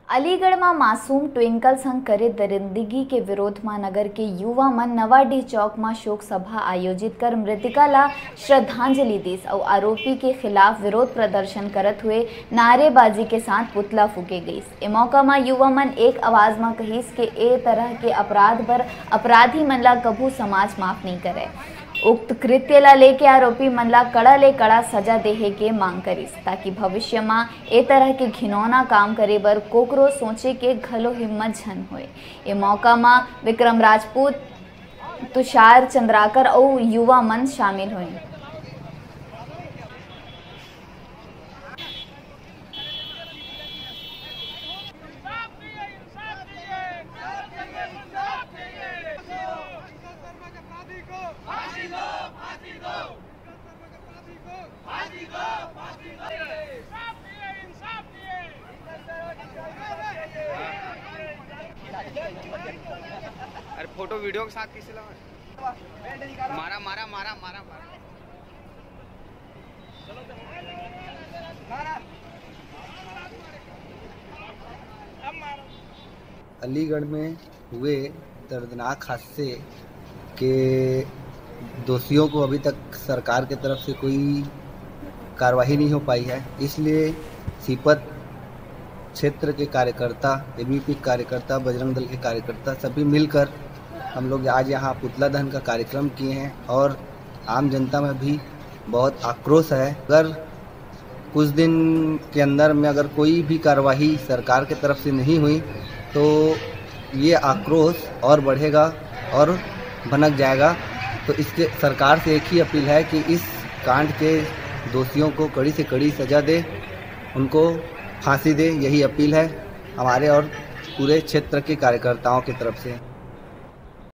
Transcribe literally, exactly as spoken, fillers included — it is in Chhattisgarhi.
अलीगढ़ म मासूम ट्विंकल संग करे दरिंदगी के विरोध म नगर के युवा मन नवाडीह चौक म शोक सभा आयोजित कर मृतका ला श्रद्धांजलि दीस अउ आरोपी के खिलाफ विरोध प्रदर्शन करत हुए नारेबाजी के साथ पुतला फूके गईस। ए मौका म युवा मन एक आवाज म कहिस के ए तरह के अपराध बर अपराधी मन ला कभू समाज माफ नइ करय। उक्त कृत्य ला लेके आरोपी मन ला कड़ा ले कड़ा सजा देहे के मांग करिस, ताकि भविष्य म ए तरह के घिनौना काम करे बर कोकरो सोचे के घलो हिम्मत झन होए। ए मौका म विक्रम राजपूत, तुषार चंद्राकर अउ युवा मन शामिल होए। अरे फोटो वीडियो के साथ किसे लगा? मारा, मारा, मारा, मारा, मारा। अलीगढ़ में हुए दर्दनाक हादसे के दोषियों को अभी तक सरकार की तरफ से कोई कार्रवाई नहीं हो पाई है, इसलिए सीपत क्षेत्र के कार्यकर्ता, एबीवीपी कार्यकर्ता, बजरंग दल के कार्यकर्ता सभी मिलकर हम लोग आज यहाँ पुतला दहन का कार्यक्रम किए हैं और आम जनता में भी बहुत आक्रोश है। अगर कुछ दिन के अंदर में अगर कोई भी कार्रवाई सरकार की तरफ से नहीं हुई तो ये आक्रोश और बढ़ेगा और भनक जाएगा। तो इसके सरकार से एक ही अपील है कि इस कांड के दोषियों को कड़ी से कड़ी सजा दे, उनको फांसी दे, यही अपील है हमारे और पूरे क्षेत्र के कार्यकर्ताओं की तरफ से।